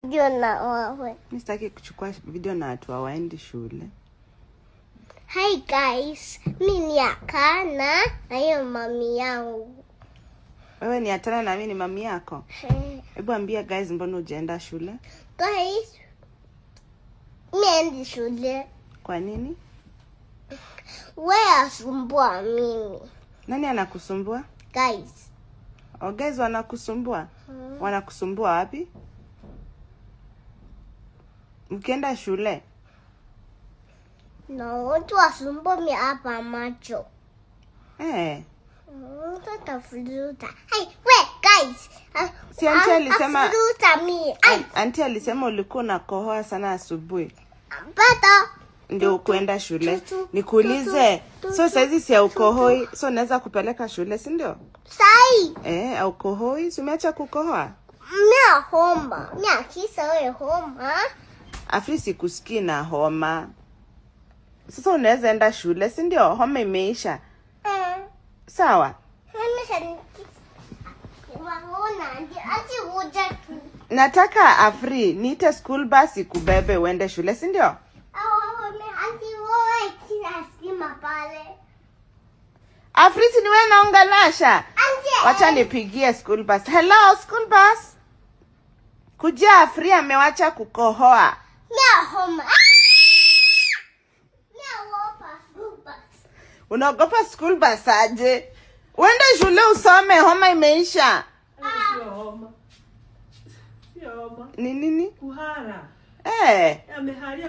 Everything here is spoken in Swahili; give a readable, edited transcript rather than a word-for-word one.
Video na wewe. Mi sitaki kuchukua video na watu hawaendi shule. Hi guys, mi ni Akana na hiyo mami yangu. Wewe ni Atana na mimi ni mami yako. Hebu ambia guys, mbona hujaenda shule? Guys, mi endi shule. Kwa nini? We asumbua mimi. Nani anakusumbua? Guys. Oh, guys wanakusumbua? Wanakusumbua wapi? Mkienda shule? No, watu wasumbua mi hapa macho. Eh. Mtu atafuruta. Hey, wait guys. Si auntie alisema Afuruta mi. Ai, Auntie alisema ulikuwa unakohoa sana asubuhi. Bado. Ndio kuenda shule. Tutu, Nikuulize, tutu, so saizi si haukohoi, so naweza kupeleka shule, si ndio? Sai. Eh, haukohoi, si umeacha kukohoa? Mia homa. Mia kisa we homa. Afri, sikusikii na homa. Sasa unaweza enda shule, si ndio? Homa imeisha. Sawa. Nataka Afri niite school bus ikubebe uende shule, si ndio? Afri, si ni wewe naongelesha? Wacha nipigie school bus. Hello, school bus. Kuja, Afri amewacha kukohoa. Unaogopa school bus aje? Uende shule usome, homa imeisha. Sio homa. Sio homa. Ni nini? Kuhara. Eh. Ameharia.